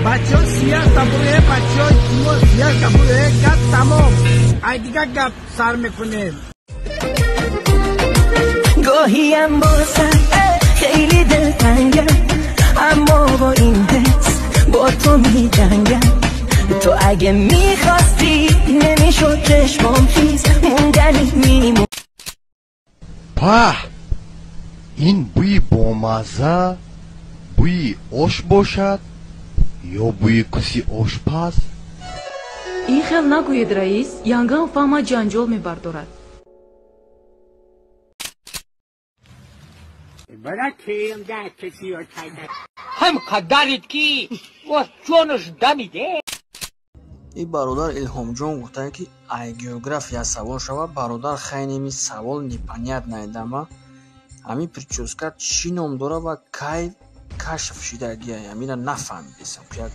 Бачаҳо сия табуре, бачаҳо мо сия табуре, гап тамом. Ай дига гап сар мекунем. Гоҳиям бозам хеле дилтангам, аммо бо ин ҳис бо ту меҷангам. Ту аге мехости намешуд чашмам хис, мондани мемон. Пах! Ин бӯи бомазза бӯи ош бошад ё бӯи куси ошпаз? Ин хел нагӯед, раис, янгам фаҳма ҷанҷол мебардорад. Ҳам қадарит ки воз ҷонаш дамиде. И бародар Илҳомҷон гуфтанд, ки ай география савол шавад. Бародар, хайнеми савол непонятное дама. Ҳамин прическа чӣ ном дорад ва кай кашф шидагия? Ҳамина нафаҳмидесам. Як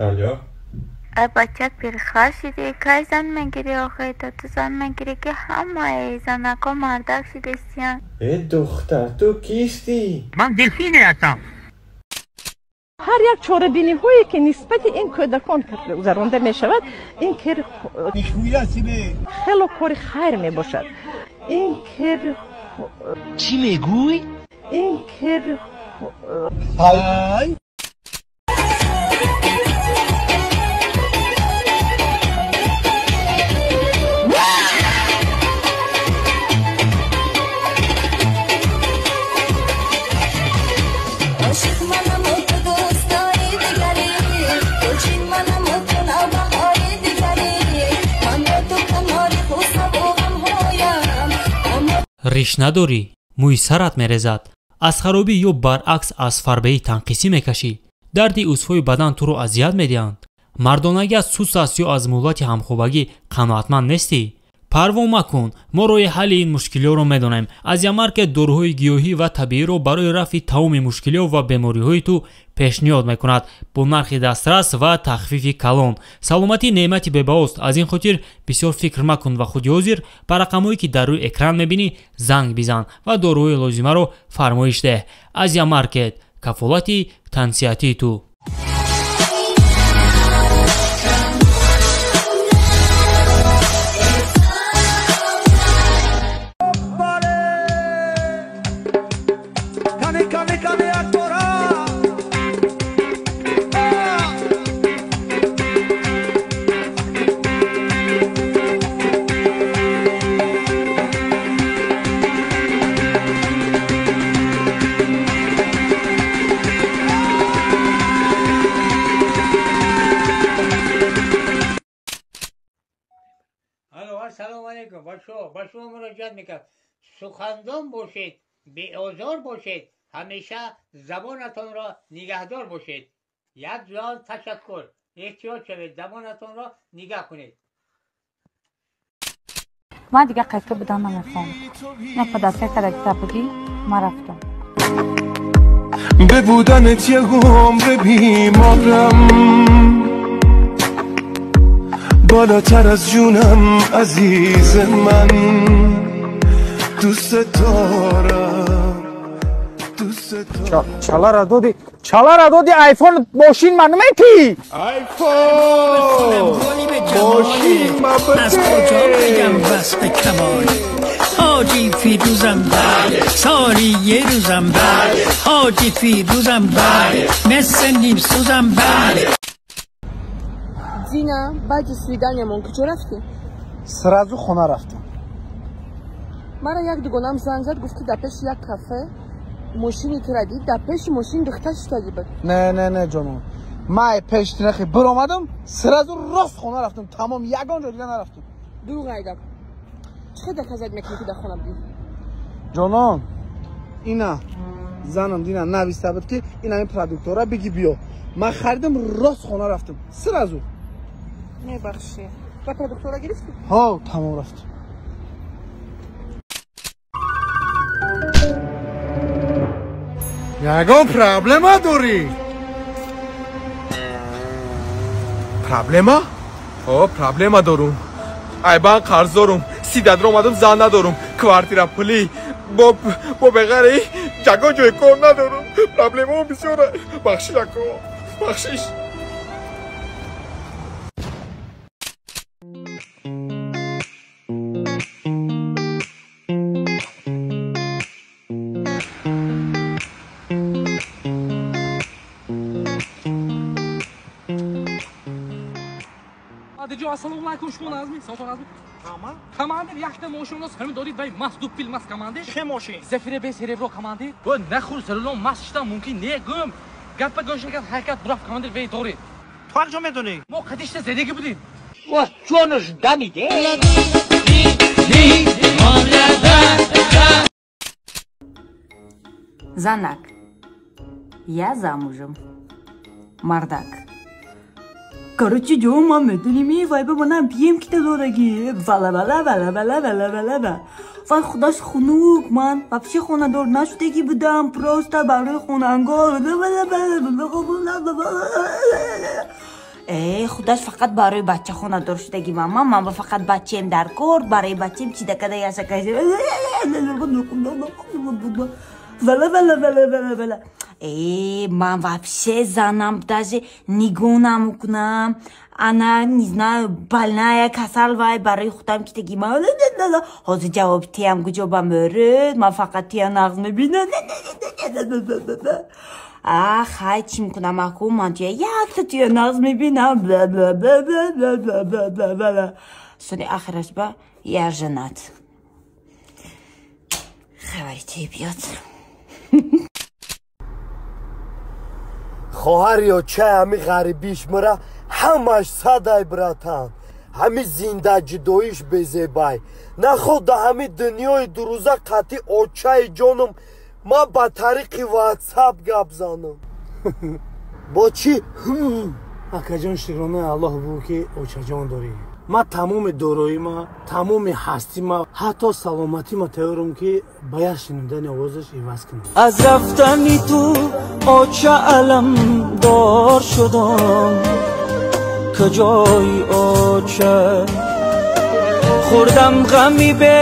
Алло. Ай бача, пирхар шиди, кай зан мегирӣ охи? То ту зан мегирӣ, ки ҳамаи занако мардак шидистиян. Э, духтар, ту кистӣ? Ман делфине ҳастам. Ҳар як чорабиниҳое, ки нисбати ин кӯдакон гузаронда мешавад, ин кор хело кори хайр мебошад. Ин кор Чӣ мегӯй? Ин кор Ай. Ошиқ манам, ту дӯстдори дигарӣ, гулчин манам, ту навбаҳори дигарӣ, ман бо ту канори хусабу ғамҳоям. Риш надорӣ, мӯи сарат мерезад, аз харобӣ ё баръакс аз фарбеҳӣ танқисӣ мекашӣ, дарди узвҳои бадан туро азият медиҳанд, мардонагиат суст аст ё аз муҳлати ҳамхобагӣ қаноатманд нестӣ? Парво макун, мо роҳи ҳалли ин мушкилиҳоро медонем. Азиямаркет доруҳои гиёҳӣ ва табииро барои рафъи тамоми мушкилиҳо ва бемориҳои ту пешниҳод мекунад бо нархи дастрас ва тахфифи калон. Саломатӣ неъмати бебаҳост, аз ин хотир бисёр фикр макун ва худи ҳозир ба рақамҳое, ки дар рӯи экран мебинӣ, занг бизан ва доруҳои лозимаро фармоиш деҳ. Азиямаркет, кафолати тансиҳатии ту. Кани, кани, кани, якбора. Алло, ассалому алайкум. Ба шумо муроҷиат мекард. Сухандон бошед, беозор бошед, ҳамеша забонатонро нигаҳдор бошед. Як ҷон ташаккур. Эҳтиёт шавед, забонатонро нигаҳ кунед. Ман дигар қайфта будан намехоҳам. Ина подарка карда будӣ, ман рафтам. به بودنت یه عمر بیمارم، بالاتر از جونم، عزیز من، دوست دارم، دوست دارم. Чалара доди, чалара доди, айфон мошин ма наметӣ. آیفون ماشین ما. از کجا بگم وصف کمال حاجی فیروزم؟ بله، سالی یه روزم، بله، حاجی فیروزم، بله، مثل نیم سوزم، بله. Дина, баъди свиданиямон куҷо рафтӣ? Сразу хона рафтам. Мара як дугонам занг зад, гуфт, ки дар пеши як кафе мошини тура дид, дар пеши мошин духта шиштагӣ буд. Не, не, не, ҷонон, ман ай пеши тинахи биромадам, сразу рост хона рафтам, тамом, ягон ҷо дига нарафтам. Дурӯғ айгап. Чӣ хел доказать мекунӣ, ки дар хона будӣ? Ҷонон, ина занам дина нависта буд, ки ин ҳамин продуктора биги биё. Ман харидам, рост хона рафтам, сразу. Мебахшӣ, ба продуктора гирифтӣ? Ҳо, тамом, рафтам. Ягон проблема дорӣ? Проблема? О, проблема дорум. Ай бан қарз дорум, 30 дадро омадам, зан надорум, квартира пулӣ, Бо беғари ягон ҷои кор надорам. Проблемао бисёра. Бахшиш, ако, бахшиш. Ассалому алайкум, шумо назми? Салом назми? Ҳама? Командир якта мошинро сарми дорид вай маст дуппил маст командир. Чӣ мошин? Зефире бе серебро командир. Ва нахур сарулон маст шидан мумкин не гум. Гаппа гӯшакат ҳаракат бураф командир вей дорид. Ту ҳар ҷо медонӣ? Мо қадишта зедагӣ будем. Ва ҷонаш дамиде. Занак. Я замужем. Мардак. Короче, ҷон, ман медоним, вай ба манам бием ки дораги. Вала вала вала вала вала вала ва. Вай худаш хунук, ман вообще хонадор нашудагӣ будам, просто барои хонангор. Э, худаш фақат барои бача хонадор шудагӣ ман. Ман ба фақат бачаем дар кор, барои бачаем чида када яшака. Вала вала вала вала вала. Э, ман вообще занам даже нигоҳ намекунам. Она, не знаю, больная, касал вай барои худам китаги ман. Ҳозир ҷавоб тиям куҷо ба мӯрид, ман фақат тия нағз мебинам. Ах, хай чӣ мекунам аку, ман тия якта тия нағз мебинам. Бла бла бла бла бла бла бла бла бла. Сони ахираш ба я женат. Хабари ти биёд. Хоҳар ё чай ҳами ғарибиш мара ҳамаш садай, братан. Ҳами зиндаҷидоиш безебай. Наход да ҳами дунёи дурӯза қатъи очаи ҷоном ман ба тариқи ватсап гап занам. Бо чӣ? Акаҷон, шукронаи Аллоҳ бу ки очаҷон дорӣ. Ман тамоми дороима, тамоми ҳастима, ҳатто саломатима тайёрам ки ба як шунидани овозаш иваз кунам. Аз рафтани ту оча аламдор шудам, куҷои оча хӯрдам ғами бе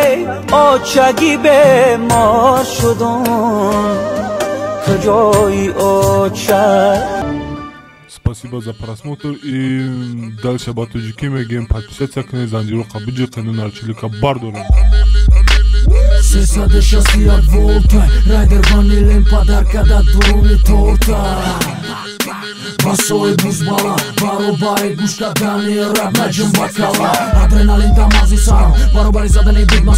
очагӣ бемор шудам, куҷои оча. Спасибо за просмотр и дальше ба тоҷикӣ мегӯем: подписаться кунед, занҷиро қабуҷи кунед, нарчилика бардорем. 361 волта райдер ванилем падарка да дуруни торта ба сои бузбала баробари гӯш кардани раб наҷм ба кала адреналин да мағзи сарам баробари задани бигма.